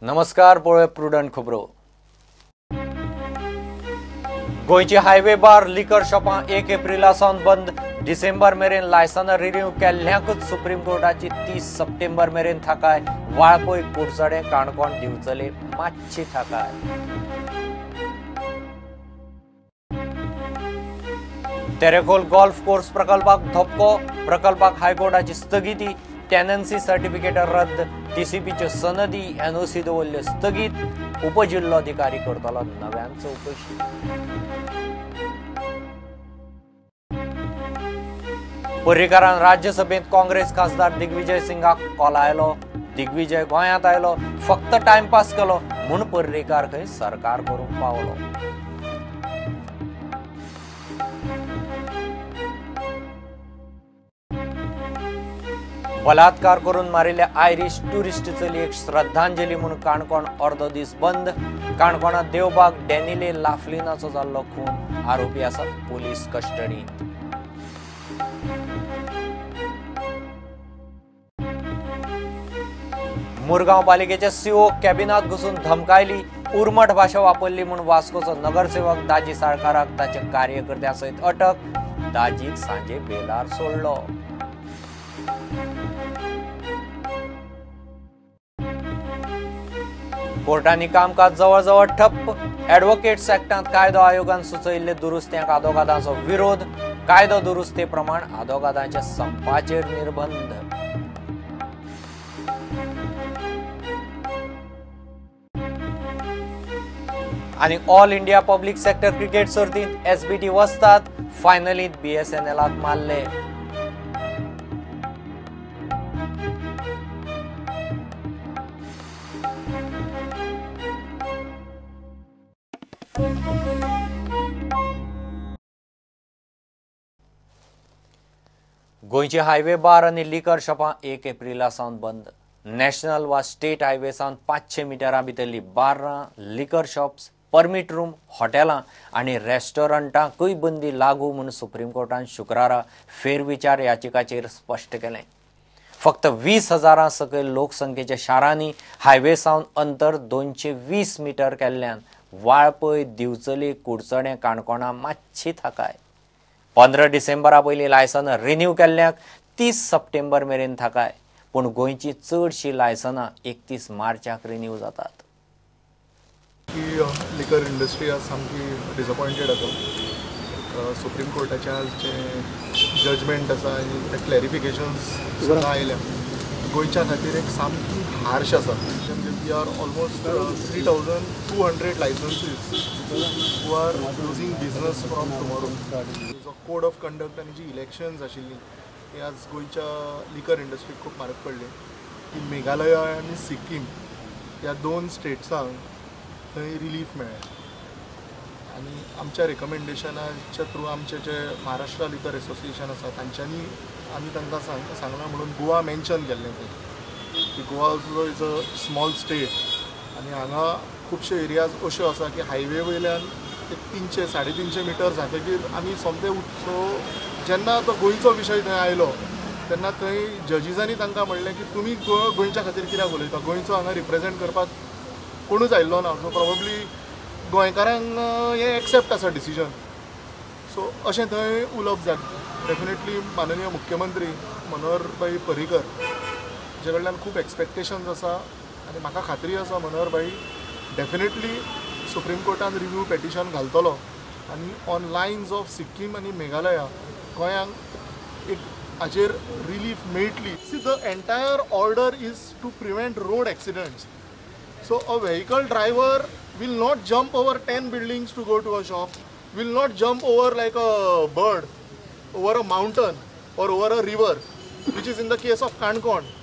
नमस्कार, पळोवया प्रुडंट खबरो. गोंयची हायवे बार लिकर शॉपां 1 एप्रिला सावन बंद. डिसेंबर मेरेन लायसनां रिन्यू केल्ल्यांकूच सुप्रीम कोर्टाची 30 सप्टेंबर मेरेन थाकाय. वाळपय, कुडचडें, काणकोण, दिवचले मातशी थाकाय. तेरेखोल गोल्फ कोर्स प्रकल्पाक धपको. प्रकल्पाक हायकोर्टाची स्थगिती. टेनन्सी सर्टिफिकेट रद्द. टीसीपीच्यो सनदी एनओसी दवरल्यो स्थगीत. उपजिल्लोधिकारी करतलो नव्यान चवकशी. पर्रीकारान राज्यसभेंत काँग्रेस खासदार दिग्विजय सिंगाक कोलायलो. दिग्विजय गोंयांत आयलो, फक्त टायमपास केलो म्हूण पर्रीकार खंय सरकार करूंक पावलो. बलात्कार करून मारिल्ल्या आयरीश ट्युरिस्ट चलयेक श्रद्धांजली म्हूण काणकोण अर्दो दीस बंद. काणकोणांत देवबाग डॅनिले लाफलिनाचो जाल्लो खून. आरोपी आसात पोलीस कस्टडींत. मुरगांव पालिकेच्या सीओ कॅबिनात घुसून धमकायली. उर्मट भाशा वापरली म्हूण वास्कोचो नगरसेवक दाजी साळकाराक ताच्या कार्यकर्त्यां सयत अटक. दाजीक सांजे बेलार सोडलो. कोर्टांनी कामकाज जवळजवळ ठप्प. ॲडव्होकेट्स ऍक्टांत कायदो आयोगान सुचयिल्ले दुरुस्त्यांक आदोगादांचो विरोध. कायदो दुरुस्ते प्रमाण आदोगादांच्या संपाचेर निर्बंध. आनी all India public sector cricket सर्तींत एसबीटी वस्ताद. फायनलींत बीएसएनएलाक मारले. गोंयचे हायवे बार आनी लिकर शॉपां 1 एप्रिला सावन बंद. नॅशनल वा स्टेट हायवे सावन 500 मिटरां भितरली बारां, लिकर शॉप्स, परमीट रूम, हॉटेलां आनी रेस्टॉरंटांकूय बंदी लागू म्हूण सुप्रीम कोर्टान शुक्रारा फेरविचार याचिकाचेर स्पश्ट केलें. फक्त 20,000 सकयल लोकसंख्येच्या शारांनी हायवे सावन अंतर 220 मिटर केल्ल्यान वाळपय, दिवचले, कुडचडें, काणकोणां मातशी थाकाय. 15 डिसेंबरा पयलीं लायसनां रिन्यू केल्ल्यांक 30 सप्टेंबर मेरेन थाकाय. पूण गोंयची चडशीं लायसनां 31 मार्चाक रिन्यू जातात. लिकर इंडस्ट्री आज सामकी डिसअपॉयंटेड आसा. सुप्रीम कोर्टाचें आज जें जजमेंट आसा आनी ते क्लॅरिफिकेशन्स सुद्दां आयल्या गोंयच्या खातीर एक सामकी हार्श आसा. We are almost 3,200 licensees who are losing business from tomorrow. जो कोड ऑफ कंडक्ट आनी जी इलेक्शन्स आशिल्लीं ती आज गोंयच्या लिकर इंडस्ट्रीक खूब म्हारग पडली. की मेघालया आनी सिक्कीम ह्या 2 स्टेट्सांक थंय रिलीफ मेळ्ळें आनी आमच्या रेकमेंडेशनाच्या थ्रू आमचे जे महाराष्ट्र लिकर एसोसिएशन आसा तांच्यांनी आमी तांकां सांगलां म्हणून गोवा मेन्शन केल्लें थंय की Goa also is a small state आनी हांगा खुबशे एरियाज अश्यो आसा की हायवे वयल्यान एक 300 350 मिटर जातकीर आमी सोमते. सो जेन्ना तो गोंयचो विशय थंय आयलो तेन्ना थंय जजीसांनी तांकां म्हणलें की तुमी गोंयच्या खातीर कित्याक उलयता, गोंयचो हांगा रिप्रेजेंट करपाक कोणूच आयिल्लो ना. सो प्रोबेबली गोंयकारांक हें एक्सेप्ट आसा डिसिजन. सो अशें थंय उलोवप जालें. डेफिनेटली माननीय मुख्यमंत्री मनोहरभाई पर्रीकर जे कडल्यान खूब एक्सपेक्टेशन्स आसा आनी म्हाका खात्री आसा मनोहरभाई डेफिनेटली सुप्रीम कोर्टान रिव्यू पेटिशन घालतलो आनी ऑन लायन्स ऑफ सिक्कीम आनी मेघालया गोंयांक एक हाचेर रिलीफ मेळटली. See, the entire order is to prevent road accidents. So a vehicle driver will not jump over 10 buildings to go to a shop, will not jump over like a bird, over a mountain or over a river, which is in the case of Canacona.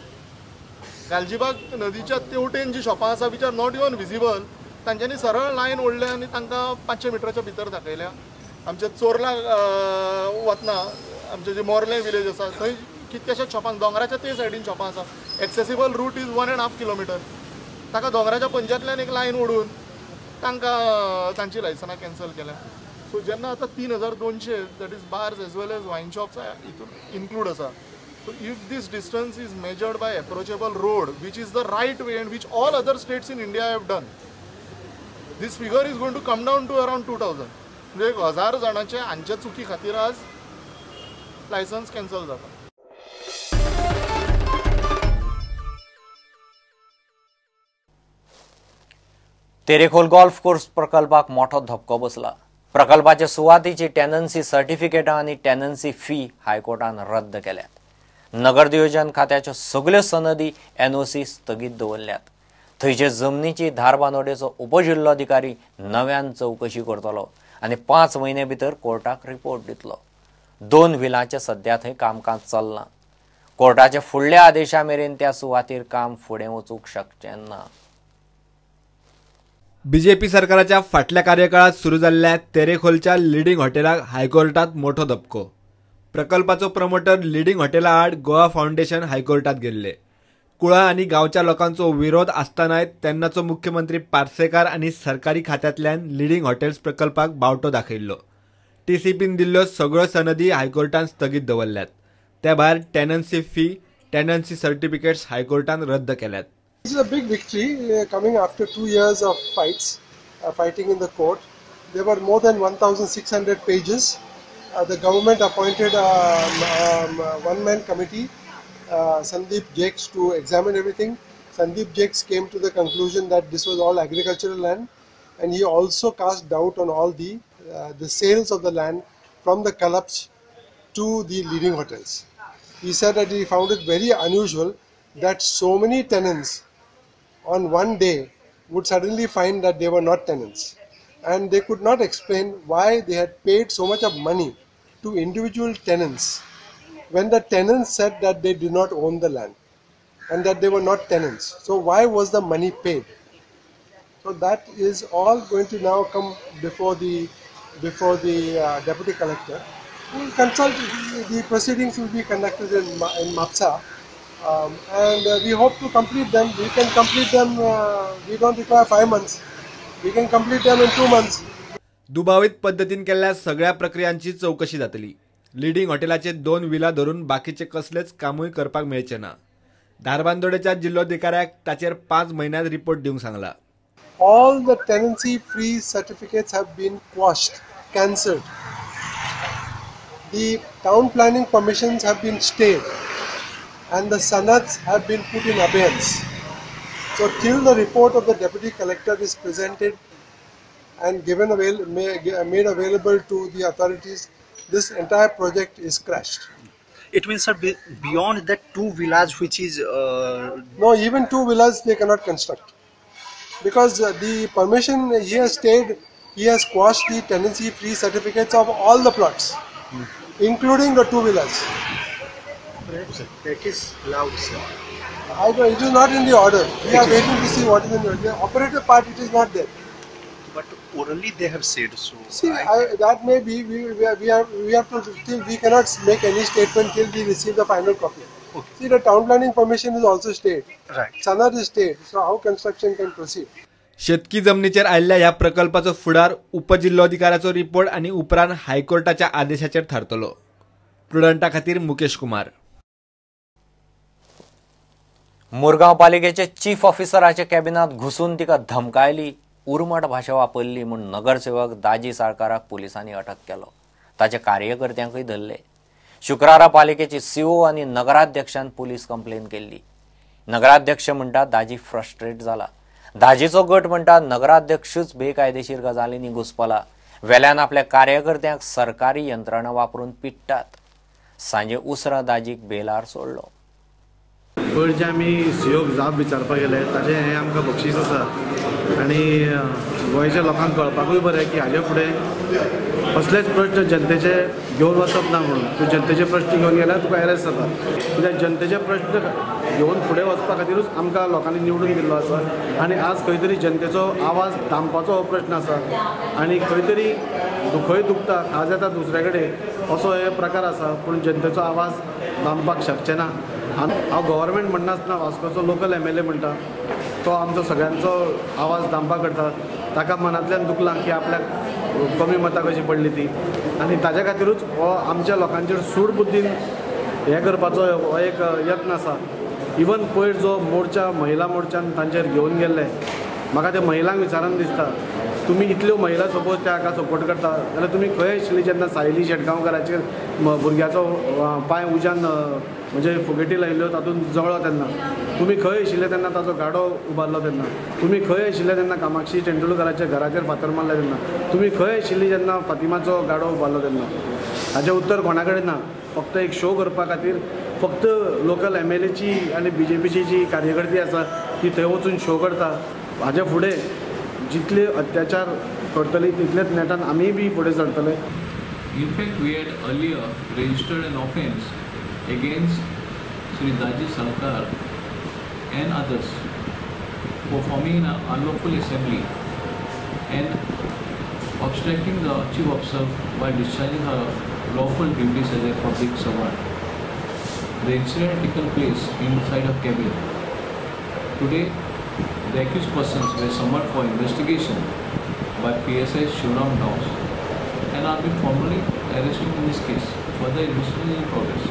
Galgibag नदीच्या तेवटेन जी शॉपां आसा which are not even visible, तांच्यांनी सरळ line ओडल्या आनी तांकां 500 मिटराच्या भितर दाखयल्या. आमच्या चोरला वतना आमचें जें मोर्लें विलेज आसा थंय कितक्याशाच शॉपांक दोंगराच्या ते सायडीन शॉपां आसा. Accessible route is 1.5 kilometre. ताका दोंगराच्या पंजांतल्यान एक लायन ओडून तांकां तांची लायसनां कॅन्सल केल्या. सो जेन्ना आतां 3,200 that is bars as well as wine shops हितून इन्क्लूड आसा. So if this distance is measured by approachable road, which is the right way and which all other states in India have done, this figure is going to come down to around 2000. म्हणजे 1000 जाणांचे हांच्या चुकी खातीर आज licence cancel जाता. Terekhol golf course प्रकल्पाक मोठो धपको बसला. प्रकल्पाचे सुवातीची टेनन्सी सर्टिफिकेटां आनी टेनन्सी फी हायकोर्टान रद्द केल्यात. नगरनियोजन खात्याच्यो सगल्यो सनदी एनओसी स्थगीत दवरल्यात. थंयचे जमनीची धारबांदोडेचो उपजिल्लोधिकारी नव्यान चवकशी करतलो आनी 5 म्हयने भितर कोर्टाक रिपोर्ट दितलो. 2 व्हिलांचें सद्या थंय कामकाज चल्लां. कोर्टाच्या फुडल्या आदेशा मेरेन त्या सुवातीर काम फुडें वचूंक शकचें ना. बीजेपी सरकाराच्या फाटल्या कार्यकाळात सुरू जाल्ल्या तेरेखोलच्या लिडिंग हॉटेलाक हायकोर्टात मोठो धपको. प्रकल्पाचो प्रमोटर लिडिंग हॉटेला आड गोवा फाउंडेशन हायकोर्टात गेल्ले. कुळा आनी गांवच्या लोकांचो विरोध आसतनाय तेन्नाचो मुख्यमंत्री पार्सेकार आनी सरकारी खात्यांतल्यान लिडिंग हॉटेल्स प्रकल्पाक बावटो दाखयल्लो. टीसीपीन दिल्ल्यो सगळ्यो सनदी हायकोर्टान स्थगीत दवरल्यात. त्या भायर टेनन्सी फी, टेनन्सी सर्टिफिकेट्स हायकोर्टान रद्द केल्यात. This is a big victory coming after 2 years of fighting in the court. There were more than 1,600 pages. The government appointed a one-man committee, Sandeep Jakes, to examine everything. Sandeep Jakes came to the conclusion that this was all agricultural land, and he also cast doubt on all the sales of the land from the collapse to the leading hotels. He said that he found it very unusual that so many tenants on one day would suddenly find that they were not tenants, and they could not explain why they had paid so much of money to individual tenants when the tenants said that they did not own the land and that they were not tenants. So why was the money paid? So that is all going to now come before the deputy collector, who will consult. The proceedings will be conducted in Mapsa. And we hope to complete them. We can complete them, we don't require 5 months. We can complete them in 2 months. दुबावित पद्दतीन केल्ल्या सगळ्या प्रक्रियांची चवकशी जातली. Leading हॉटेलाचे 2 villa धरून बाकीचे कसलेच कामूय करपाक मेळचे ना. धारबांदोडेच्या जिल्लोधिकाऱ्याक ताचेर 5 म्हयन्यांत रिपोर्ट दिवंक सांगला. All the tenancy free certificates have been quashed, cancelled. The town planning permissions have been stayed and the sanads have been put in abeyance. So till the report of the deputy collector is presented and given made available to the authorities, this entire project is crashed. It means, sir, beyond that 2 villas which is... No, even 2 villas they cannot construct. Because the permission he has stayed, he has quashed the tenancy free certificates of all the plots, including the 2 villas. Perhaps that is allowed, sir. I don't, it is not in the order. We are waiting to see what is in the order. The operative part, it is not there. But orally they have said so. See, that may be. We have to till we cannot make any statement till we receive the final copy. Okay. See, the town planning permission is also stayed. Right. Sanad is stayed. So how construction can proceed? शेतकी जमनीचेर आयिल्ल्या ह्या प्रकल्पाचो फुडार उपजिल्लोधिकाऱ्याचो report आनी उपरांत हायकोर्टाच्या आदेशाचेर थारतलो. प्रुडंटा खातीर मुकेश कुमार. मुरगांव पालिकेचे चीफ ऑफिसराच्या कॅबिनात घुसून तिका धमकायली, उर्मट भाशा वापरली म्हूण नगरसेवक दाजी साळकाराक पुलिसांनी अटक केलो. ताच्या कार्यकर्त्यांकूय धरले. शुक्रारा पालिकेची सीओ आनी नगराध्यक्षान पुलीस कंप्लेन केल्ली. नगराध्यक्ष म्हणटा दाजी फ्रस्ट्रेट जाला. दाजीचो गट म्हणटा नगराध्यक्षूच बेकायदेशीर गजालींनी घुसपला. वेल्यान आपल्या कार्यकर्त्यांक सरकारी यंत्रणा वापरून पिट्टात. सांजे उसरां दाजीक बेलार सोडलो. पयर जे आमी सीओक जाप विचारपाक गेले ताचें हें आमकां बक्षीस आसा आनी गोंयच्या लोकांक कळपाकूय बरें की हाजे फुडें कसलेच प्रश्न जनतेचे घेवन वचप ना म्हणून. तूं जनतेचे प्रश्न घेवन गेल्यार तुका एरेस्ट जाता. कित्याक जनतेचे प्रश्न घेवन फुडें वचपा खातीरूच आमकां लोकांनी निवडून दिल्लो आसा आनी आज खंय तरी जनतेचो आवाज दामपाचो हो प्रश्न आसा आनी खंय तरी दुखय दुखता खाज येता दुसऱ्या कडेन असो हे प्रकार आसा पूण जनतेचो आवाज दामपाक शकचे ना. हांव गव्हर्मेंट म्हणनासतना वास्कोचो लोकल एमएलए म्हणटा तो आमचो सगळ्यांचो आवाज दामपाक करता. ताका मनांतल्यान दुखलां की आपल्याक कमी मतां कशी पडली ती आनी ताज्या खातीरूच हो आमच्या लोकांचेर सूड बुद्दीन हें करपाचो हो एक यत्न आसा. इवन पयर जो मोर्चा महिला मोर्चान तांचेर घेवन गेल्ले, म्हाका त्या महिलांक विचारून दिसता, तुमी इतल्यो महिला सपोज त्या हाका सपोर्ट करता जाल्यार तुमी खंय आशिल्ली जेन्ना सायली शेटगांवकाराचेर भुरग्याचो पांय उज्यान म्हणजे फुगेटी लायिल्ल्यो तातूंत जळ्ळो तेन्ना, तुमी खंय आशिल्ले तेन्ना ताचो गाडो उबारलो तेन्ना, तुमी खंय आशिल्ले तेन्ना कामाक्षी तेंडुलकराच्या घराचेर फातर मारले तेन्ना, तुमी खंय आशिल्ली जेन्ना फातिमाचो गाडो उबारलो तेन्ना? हाचें उत्तर कोणा कडेन ना. फक्त एक शो करपा खातीर फक्त लोकल MLAची आनी BJPची जी कार्यकर्ती आसा ती थंय वचून शो करता. हाजे फुडें जितले अत्याचार करतली तितलेच नेटान आमी बी फुडें सरतले. In fact, we had earlier registered an offence against Shri Daji Sarkar and others for forming an unlawful assembly and obstructing the chief officer while discharging her lawful duties as a public servant. The incident had taken place inside a cabin. Today, the accused persons were summoned for investigation by PSI Shivram Doss and are being formally arrested in this case. Further investigation is in progress.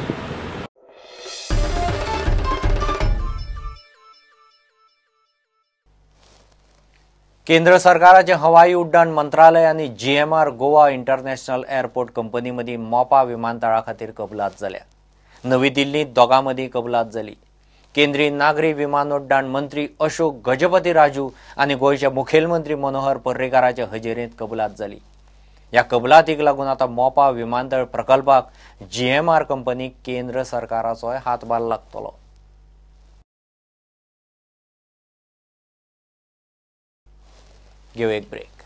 केंद्र सरकाराचे हवाई उड्डाण मंत्रालय आनी GMR Goa international airport company मदीं मोपा विमानतळा खातीर कबलात जाल्या. नवी दिल्लींत दोगां मदीं कबलात जाली. केंद्रीय नागरी विमानोड्डाण मंत्री अशोक गजपती राजू आनी गोंयचे मुखेलमंत्री मनोहर पर्रीकाराचे हजेरेंत कबलात जाली. ह्या कबलातीक लागून आतां मोपा विमानतळ प्रकल्पाक GMR कंपनीक केंद्र सरकाराचोय हातभार लागतलो. घेवं एक ब्रेक.